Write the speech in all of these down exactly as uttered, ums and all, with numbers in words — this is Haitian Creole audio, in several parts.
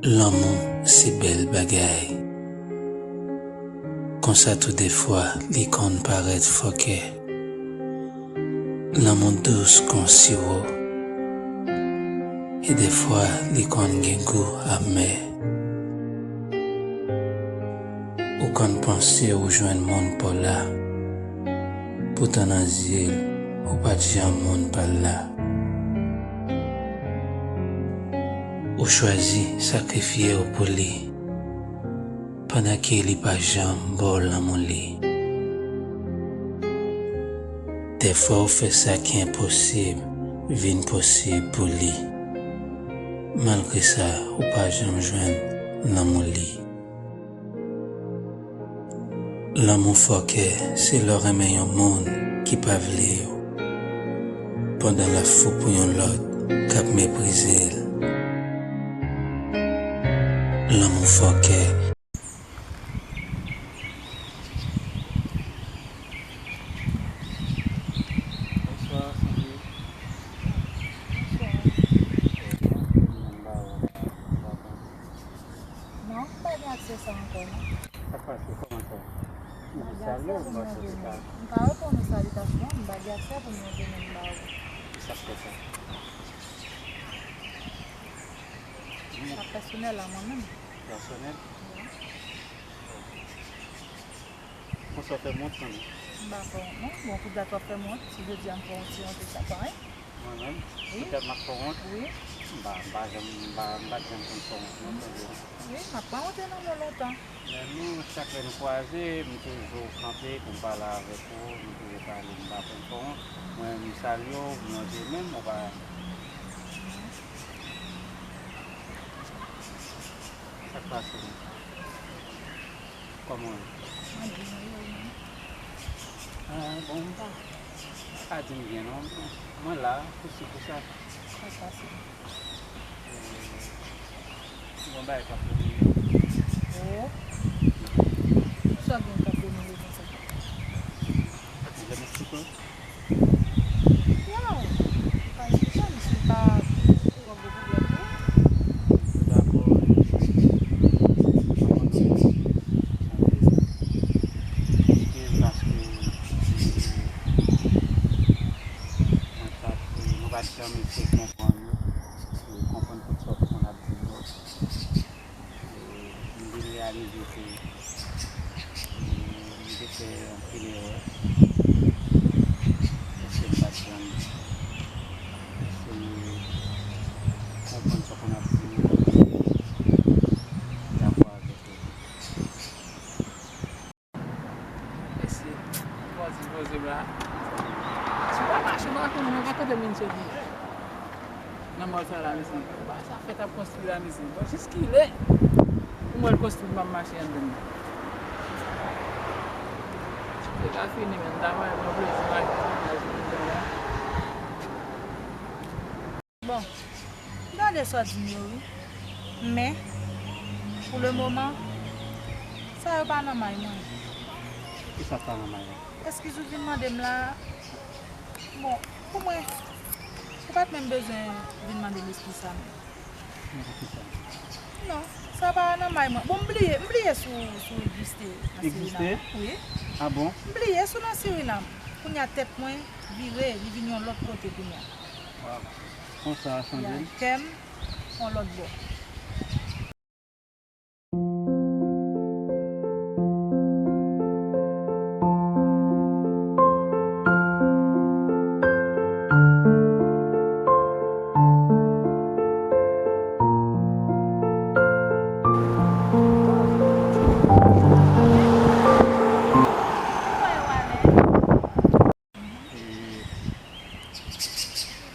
Lanmou se bèl bagay. Konsa tou defwa li konn parèt fòkè. Lanmou dous kon siwo. E defwa li konn gen gou amè. Ou konn panse ou jwenn moun pa w la. Poutan nan zye l, ou pa t janm moun pa l la. Ou chwazi sakrifye w pou li, pandan ke li pa janm ba w lanmou li. Dèfwa ou fè sa ki enposib vin posib pou li. Malgre sa, ou pa janm jwenn lanmou li. Lanmou fòkè se lè w renmen yon moun ki pa vle w, pandan l ap fou pou yon lòt k ap meprize l. Lanmou fòkè. Bonswa, Sandy. Bonswa. Non, m pa gen aksè sa ankò, non. Sa k pase? Kòman sa? M pa gen aksè pou m manje menm. M pa reponn ou salitasyon, m pa gen aksè pou m manje menm ba ou. Ki sa k fè sa? Sa pèsonèl a mwen menm. Pèsonèl? Wi. Konsa w fè m wont, sanble. M pa fè wont, non. Bon, poutèt w ap fè m wont, si jodi a m fè w wont, se yon ti sa pa anyen. Mwen menm, wi, poutèt m ap fè w wont. Wi. M pa, m pa janm, m pa, m pa t janm konn fè w wont, non, sanble. Wi, m ap pa wonte nan men w lontan. Men nou, chak lè nou kwaze, m toujou kanpe pou m pale avèk ou, nou toujou pale, m pa konn fè w wont. Mwen, m salye w, m lonje men m, ou pa. Sa k pase menm? Kòman w ye? Mwen byen, e ou menm? Ah, bon, m pa, pa ka di m byen, non. Mwen la, pou si, pou sa. Sa k pase? Eh, m gon bagay k ap domine. Oh. Sa gen k ap domine konsa? Sa k gen m eksplike w? Yo, pa eksplike m si pa twò gwo pwoblèm tou. Dakò. Paske mwen pa t, nou pa t janm eseye konprann yo, konprann tout sa w te konn ap di yo. E, m vin reyalize ke, e, m te fè anpil erè. Paske m pa t janm eseye konprann sa w konn ap di yo, dakò avèk yo. Mesye, fò di poze m la. Si w pa mache, m pa konn, mwen pa tande moun soti nan mòn sa la, mesye. Ba sa fèt ap konstwi la, mesye. Bon, jiskilè pou mwen l konstwi, m ap mache anndan l. Se ka fini, men m ta renmen pran plezi m ak imaj moun sa la. Bon, gade sa w di m yo, wi. Men, pou le moman, sa yo pa nan may mwen. Kisa k pa nan may ou? Eskiz ou vin mande m la. Bon, pou mwen, ou pa t menm bezwen vin mande m eskiz sa menm. Men poukisa? Non, sa pa nan may mwen. Bon, m bliye, m bliye si w, si w egziste nan Sirinam. Egziste? Wi. Ah bon? M bliye si w nan Sirinam. Kounye a tèt mwen vire, li vin yon lòt kote kounye a. Waw. Konsa, Sandrine? Ya, kè m yon lòt bò.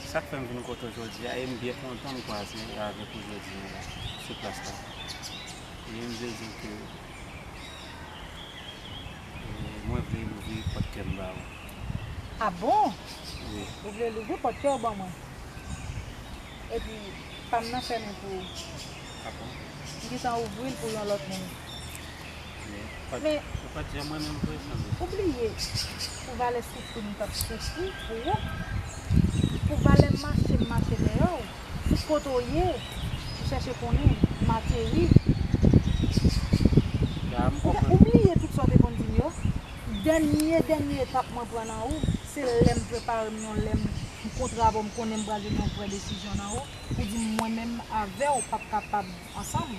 E sa k fè m vin kote w jodi a, e m byen kontan m kwaze avèk ou jodi a sou plas la. E m vle di w ke, e, mwen vle louvri pòt kè m ba ou. Ah bon? Wi. Ou vle louvri pòt kè w ban mwen? Epi, pa m nan fèmen pou ou. Ah bon? M gentan ouvri l pou yon lòt moun. Men, ou pa t, ou pa t janm renmen m vre, sanble. Ou bliye pou valè soufri m t ap soufri pou ou, pou valè mache m mache dèyè w, pou kote w ye, pou chèche konnen. M ateri. Ya, m Ou, konprann. Ou bliye tout sa w te konn di m yo? Dènye, dènye etap mwen pran nan ou, se lè m prepare m yon lè m kontre avè w, m konnen m pral jwenn yon vrè desizyon nan ou, ou di m mwen menm avè w p ap kapab ansanm.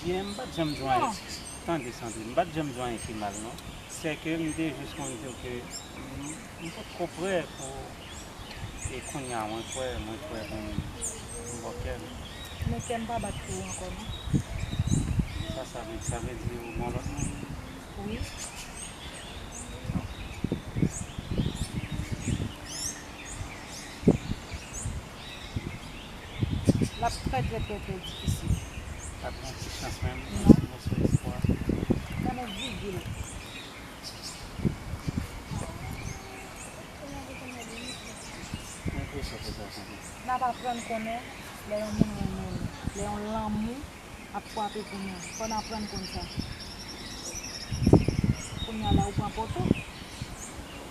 Byen, m pa t janm di w anyen. Non. Tande, Sandrine, m pa t janm di w anyen ki mal, non. Sèke m te jis konn di w ke m, m potko prè pou, e kounye a, mwen prè, mwen prè pou m, m bò kè m. Men kè m pa bat pou ou ankò, non. Sa sa vle di? Sa vle di ou gon lòt moun? Wi. L ap trè, trè, trè, trè difisil. Pa t gen yon ti chans menm, yon ti moso espwa. Nan men vigil. Mwen enpresyon pou sa, Sandrine. N ap aprann konnen lè yon moun renmen w, lè yon lanmou ap frape pou nou. Fò n aprann konn sa. Kounye a la, ou pran poto.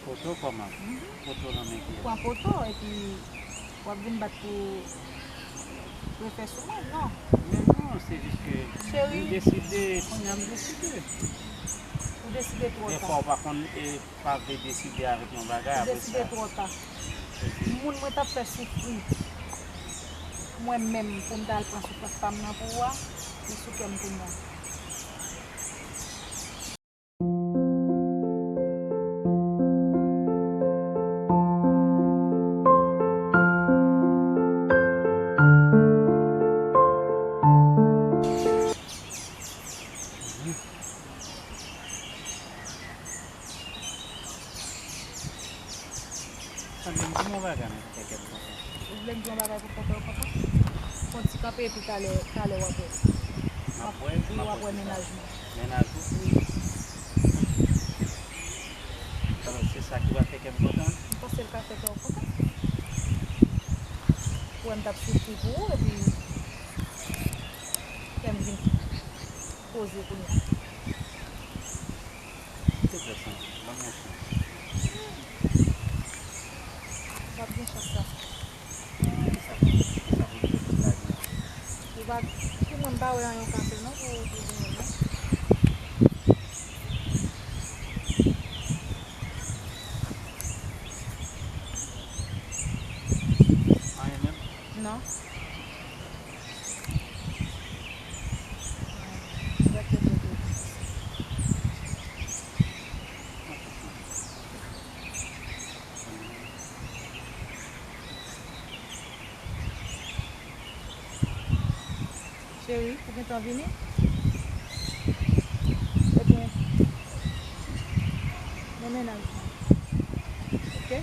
Poto kòman? Mhm. Poto nan men ki? Ou pran poto, epi w ap vin bat pou refè sou mwen, non. Men non, se jis ke Cheri. M deside, kounye a m deside. Ou deside twò ta. Defwa ou pa konn, e, pa vle deside avèk yon bagay, apre sa. Ou deside twò ta. Moun mwen t ap fè soufri, mwen menm, pou m ta al pran soufrans pa m nan pou ou a, li sou kè m kounye a. Sandrine, di m yon bagay, men, pou fè kè m kontan. Ou vle m di yon bagay pou fè kè w kontan? Fè yon ti kanpe, epi talè, talè w ap wè. M ap wè, wi, m ap wè mennaj mwen. Mennaj ou? Wi. Alò, se sa ki va fè kè m kontan? M panse l ka fè kè w kontan. Ou wè m t ap soufri pou ou, epi kè m vin poze kounye a. Kite fè sa, ban m yon chans. W ap gen chans sa. Kisa, kisa pou m fè pou m ta gen? Ou pa, pou mwen, m pa wè anyen w ka fè non pou, pou genyen non. Anyen menm? Non. Cheri, ou gentan vini? Ebyen, men mennaj mwen. Oke?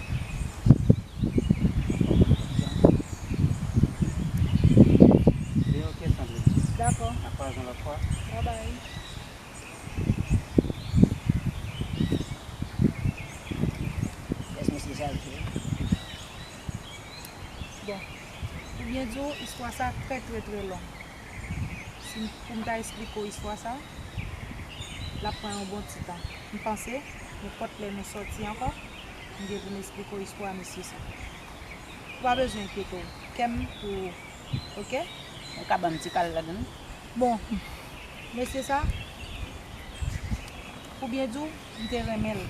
Byen, oke, Sandrine. Dakò. N ap kwaze yon lòt fwa. Babay. Kiyès mesye sa ye? Bon, pou byen di w, istwa sa trè, trè, trè long. Si m, pou m ta esplike w istwa sa, l ap pran yon bon ti tan. M panse, nenpòt lè nou sòti ankò, m gen pou m esplike w istwa mesye sa. Ou pa bezwen enkyete w. Kè m pou ou. Oke? Ou ka ban m ti kal ladan l? Bon, mesye sa, pou byen di w, m te renmen l.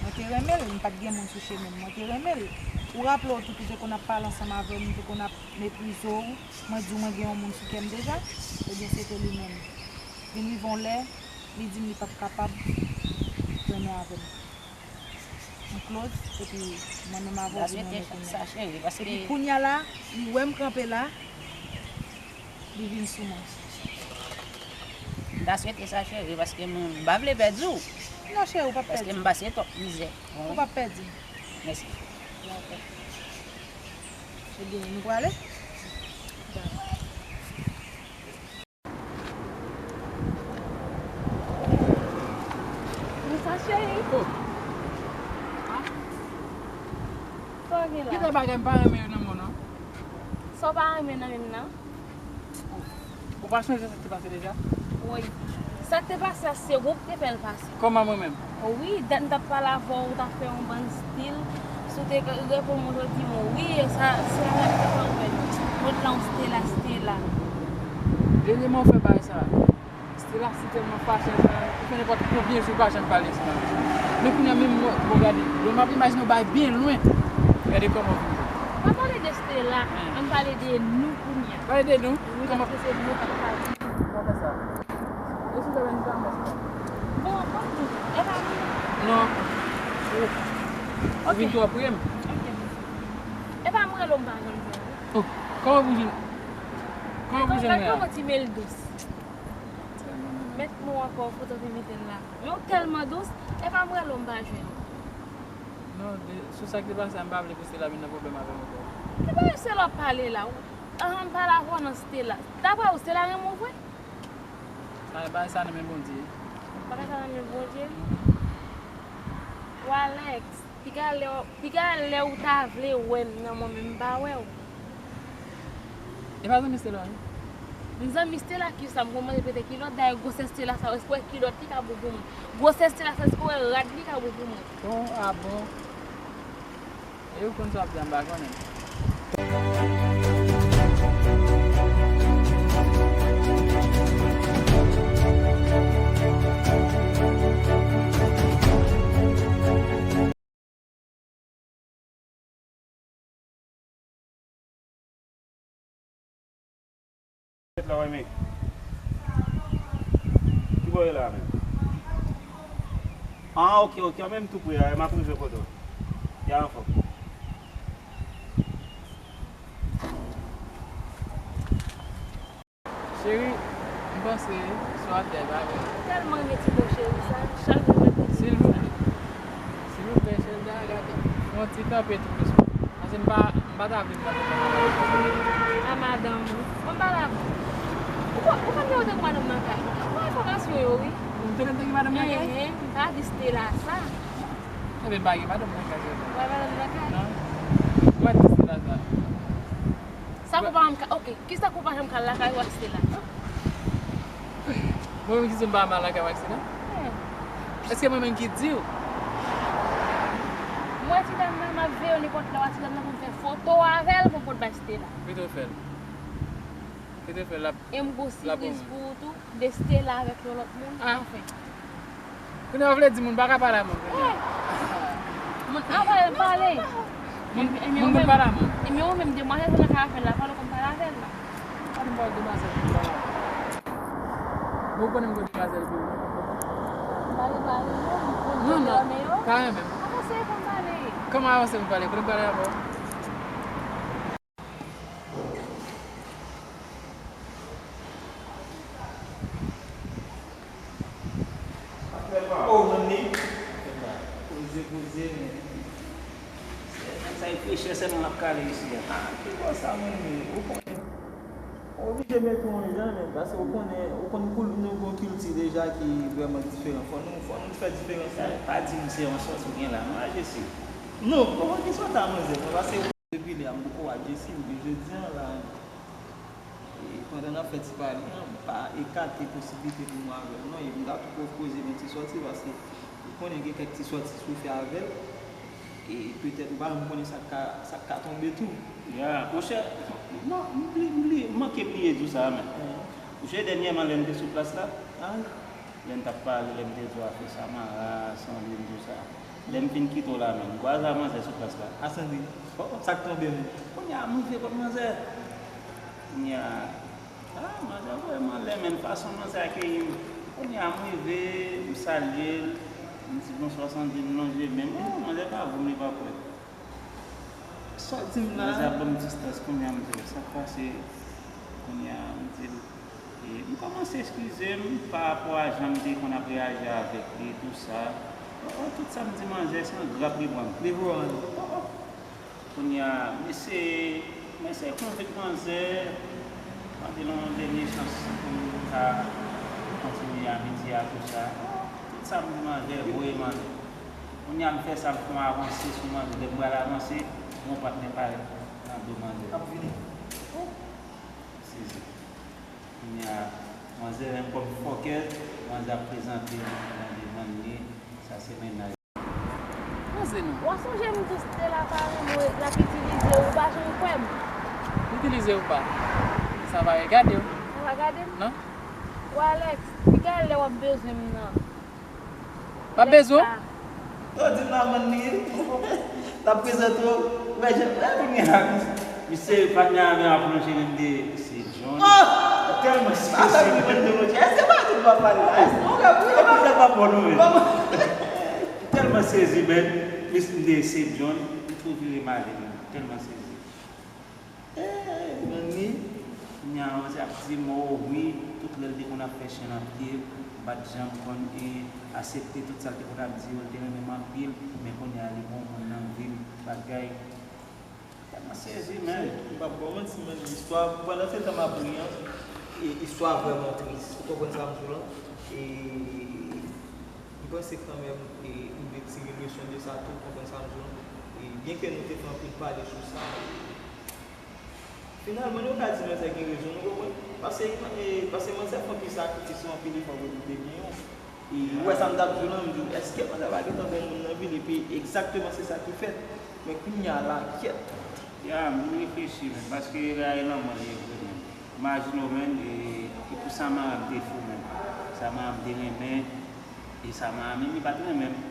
Mwen te renmen l, m pa t gen moun sou chemen m. Mwen te renmen l. Ou raple w tout, ou te konn ap pale ansanm avè m, m te konn ap meprize w. Mwen di w mwen gen yon moun sou kè m deja. Ebyen, se te li menm. Vin rive yon lè, li di m li p ap kapab renmen avè m. M close, epi mwen menm avè w vin renmen kounye a. Epi kounye a la, li wè m kanpe la, li vin sou mwen. M ta swete sa, cheri, paske m, m pa vle pèdi w. Non, cheri, ou p ap pèdi. Paske m pase twòp mizè. Ou p ap pèdi. Mèsi. Ebyen, nou prale? Dakò. Konsa, cheri. Oh. Sa w gen la? Kite bagay m pa renmen yo nan men w, non. Sa w pa renmen nan men m nan? Ou pa sonje sa k te pase deja? Woy. Sa k te pase a, se ou k te fè l pase. Kòman mwen menm? Wi, dat m t ap pale avè w, ou t ap fè yon bann stil. Si w te reponn mwen, ou di mwen, wi, e sa, se sa k te fè w fè. Mwen t la, yon Stella, Stella. Dènyèman ou fè bagay sa. Stella si tèlman fache, ou fè nenpòt konbyen jou pa janm pale sou bagay sa. Men kounye a menm mwen, bon gade, lè m ap imajine yon bagay byen lwen, gade kòman ou vin jwenn. Pa pale de Stella, ann pale de nou kounye a. Pale de nou? Wi, paske se nou k ap pale. Kòman sa? E si w ta vin sa, mwen se bon, bon, e pa mwen. Non. Ou vin twò pre m. Ok. E pa mwen, lè m pa janm jwenn. Oh, kòman pou jwenn? Kòman pou jwenn mwen a? Kòman ti mel dous. Met mo ankò, foto fi mete l la. Men w tèlman dous, e pa m rele w m pa jwenn ou. Non, de, sou sa k te pase a, m pa vle pou Stella vin nan pwoblèm avè m ankò. Ki bagay Stella w ap pale la? Anhan, m pale avè w nan Stella. Daprè ou, Stella renmen w vre? Sa, bagay sa nan men Bondye. Bagay sa nan men Bondye? Walex. Piga lè, piga lè ou ta vle wè m nan mwen menm m pa wè w. E pa zanmi Stella, non? M zanmi Stella kisa? M konn mande pete kilòt, dayè gwosè Stella sa, èske w wè kilòt li ka bon pou mwen? Gwosè Stella sa, èske w wè rad li ka bon pou mwen? Bon, a bon. E ou konn sa w ap di a, m pa konnen. Tèt la, wè, men. Ki bò w ye la, menm? Ah, ok, ok, an menm tou pre a, m ap rive kote w. Ya, anfòm. Cheri, m panse sou atè, pa vre? M tèlman renmen ti mo cheri sa, chak jou mwen te. Silvouplè. Silvouplè, Shelda, gade. Fè yon ti kanpe tou plis. Paske m pa, m pa ta vle m kanpe kòm madanm. A madanm ou. Bon, m pale avè w. Ou pa, ou pa gen otan madanm nan kay. Ou pa enfòmasyon yo, wi. Ou te konn te gen madanm nan kay? Enhen, m pa di Stella sa. Enben, m pa gen madanm nan kay, Shelda. Ou pa gen madanm nan kay? Non. Ou pa di Stella sa. Sa kou pa janm ka, ok, kisa kou pa janm ka lakay ou ak Stella? Mwen menm ki di m pa janm al lakay ou ak Stella? Èske mwen menm ki di w? Mwen ti dam nan, m ap veye w nenpòt lè w a ti dam nan pou m fè foto avè l pou m pot bay Stella. Kite w fè l. Kite w fè l, l ap, e m gon sipriz pou ou tou. De Stella avèk yon lòt moun, anfen. Kounye a w vle di moun pa ka pale a moun kounye a? Moun an pale, m pale. Moun, moun konn pale a moun. E men ou menm, demwazèl sa nan ka avè l la, pale w konn pale avè l la. Pa di m pale demwazèl konn pale avè l. Bon, ou konnen m gen demwazèl epi ou. M pale, pale, non, m konn pale, men yo. Non, non, pa renmen m. Avanse, konn pale. Kòman avanse, konn pale? Konnen m pale avè w. Oh, manmi. Poze, poze, men. Sa e frechè sèlman l ap kale isi a. Ah, ki bò sa, manmi? Ou konnen. Ou oblije mete yon jan, men, paske ou konnen, ou konn koul-, nou gon kilti deja ki vrèman diferan. Fò nou, fò nou fè diferans la. Pa di m se yon sòs ou gen la, non, a Jesi. Non, kòman ki sòs a manzè, non, paske Depi lè a m poko wè Jesi, men jodi a la, e, pandan n ap fè ti pale a, m pa ekate posiblite pou m wè avè l non, e m ta tou pwofpoze m yon ti sòti, paske ou konnen gen kèk ti sòti si w fè avè l, e petèt ou pa janm konnen sa k ka, sa k ka tonbe tou. Ya, monchè, non, m bli-, m bli-, m manke bliye di w sa a, men. Monchè, dènyèman, lè m te sou plas la, lè n t ap pale, lè m te di w afè Samara, Sandrine, tou sa. Lè m fin kite w la menm, m kwaze a manzè sou plas la. A Sandrine? Oh, oh. Sa k tonbe menm? Kounye a, m rive kot manzè. Kounye a, ah, manzè vrèman lè, men fason manzè akeyi m. Kounye a, m rive, m salye l, m di, "Bonswa, Sandrine," m lonje men m. Oh, manzè pa vre, li pa kwè. Sa w di m la? Manzè ap ban m distans, kounye a, m di, "Sa k pase?" Kounye a, m di l, E m kòmanse eskize m pa rapò a jan m te konn ap reyaji avèk li, tou sa. Oh, oh, tout sa m di manzè, se yon grap li ban m. Li ban m. Oh, oh. Kounye a, m eseye, m eseye konvenk manzè, mande l yon dènye chans pou l ka kontinye amitié a, tou sa. Oh, tout sa m di manzè, voye manzè. Kounye a, m fè sa, m fè yon avanse sou manzè. Lè m pral avanse, yon patnè parèt nan do manzè. Ap vini. Oh. Sezi. Kounye a, manzè menm kòm fòkè, manzè ap prezante nan demann li, sa se mennaj. Poze non. W a sonje m di w Stella pa renmen w, l ap itilize w, ou pa janm kwè m. Itilize w pa. Sa pa regade w. Pa gade m. Non. Ou Alex, piga lè w ap bezwen m nan. M ap bezwen w? Yo di m la, man, li, l ap prezante w. Wè, jan, wè, kounye a, misye, patnè a, men ap lonje, men de, se John. Oh! Tèlman sezi, men. Èske pa tout pa pale la? Èske ou ka priye? Epi, sa pa bon, non, men. Tèlman sezi, men. Misye, m de, se John. M tou vire m ale, men. Tèlman sezi. Eh, men wi. Kounye a, manzè ap di m, o wi, tout lè l te konn ap fè chen nan pye, m pa t janm konn, e, aksepte tout sa l te konn ap di yo, l te renmen m anpil, men kounye a, li gon moun nan vi l, bagay. Tèlman sezi, men. M p ap ba w manti, men istwa, pandan se tan m ap ri an, e, istwa vrèman tris. Ou konprann sa m di w lan? E, m panse kanmenm, e, nou dwe tire leson de sa tou, ou konprann sa m di w lan? E, byenke nou te fè anpil pale sou sa, e, Finalman, yo ka di manzè gen rezon, nou konprann? Paske, e, paske manzè fè anpil sakrifis, anpil efò pou li te gen yon. E, ou wè sa m t ap di w lan, m di w, èske manzè pa gentan gen moun nan vi l? Epi, egzakteman, se sa ki fèt. Men kounye a la, kèt. Ya, m vin reflechi, men, paske e rayi lanmò li ye vre, men. Imajine w, men, e, e pou Samara m te fou, men. Samara m te renmen, e Samara, men, li pa t renmen m.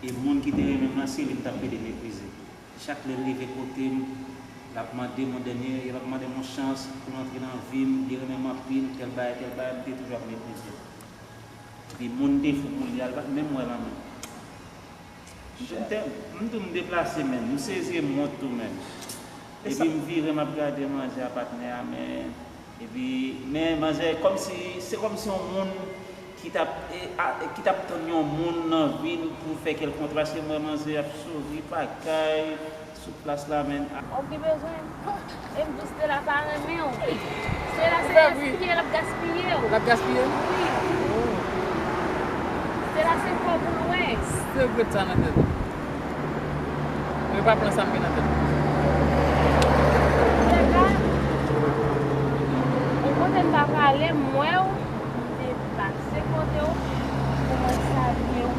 E moun ki te renmen m lan, se li m t ap plede meprize. Chak lè l rive kote m, l ap mande m yon dènye, l ap mande m yon chans pou l antre nan vi m, li renmen m anpil, tèl bagay, tèl bagay, m te toujou ap meprize l. Epi moun te fou pou li a, l pa t menm wè l an menm. M te, m te, m tou m deplase, men, m sezi, m wont tou, men. Epi m vire, m ap gade manzè a, patnè a, men. Epi, men manzè, kòmsi, se kòmsi yon moun ki t ap, e, a, ki t ap tann yon moun nan vi l pou fè kèlkonk, paske m wè manzè ap souri, pa kay, sou plas la, men. Ou gen bezwen? E m di w Stella pa renmen w. Stella se gaspiye, l ap gaspiye w. L ap gaspiye m? Wi. Oh. Stella se kòb ou l wè. Se vre sa nan tèt. Mwen pa pran sa m gen nan tèt. Stella, ou kote m pa pale, m wè w, m te pase kote w pou mwen salye w.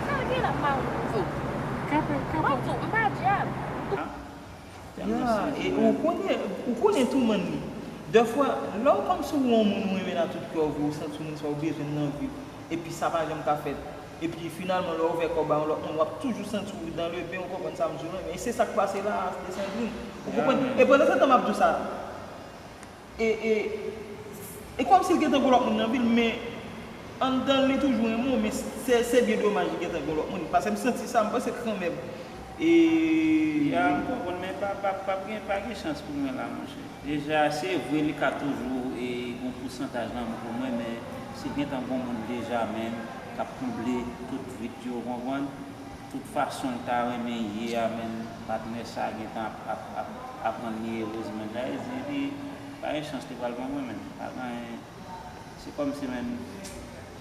Sa gen la, m pa wè w konsa. Kanpe, kanpe. Mwen di w, m pa dyab. Ya, e ou konnen, ou konnen tou, man, li. Dèfwa, lè w kòmsi w wè yon moun ou renmen nan tout kè w, ou santi w moun sa ou bezwen l nan vi w, epi sa pa janm ka fèt. Epi finalman, lè w ouvè kò w ba yon lòt moun, w ap toujou santi w dans le bain, ou konprann sa m di w lan, men se sa k pase la a, Desandrin. Ou konprann? E pandan se tan m ap di w sa, E, e, e kòmsi l gentan gon lòt moun nan vi l, men anndan l, li toujou renmen w, men se, se byen domaj li gentan gon lòt moun. Paske m santi sa, m panse kanmenm. E. Ya, m konprann, men pa, pa, pa gen, pa gen chans pou mwen la, monchè. Deja, se vre, li ka toujou, e, gon pousantaj lanmou pou mwen, men si l gentan gon moun deja, menm, k ap konble tout vid yo, w konprann? Tout fason l ta renmen ye a, menm, patnè sa gentan ap, ap, ap, ap rann li erez, menm. Sa vle di, li pa gen chans li pral ban mwen, menm. Pa gen, se kòmsi, menm,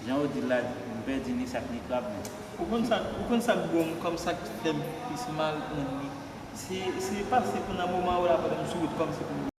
jan yo di l la, m pèdi ni sak ni krab, menm. Ou konn sa, ou konn sa k bon, kòm sa k fè m plis mal, menm, li. Se, se pase pou nan moman yo la, pandan m sou wout, kòmsi pou m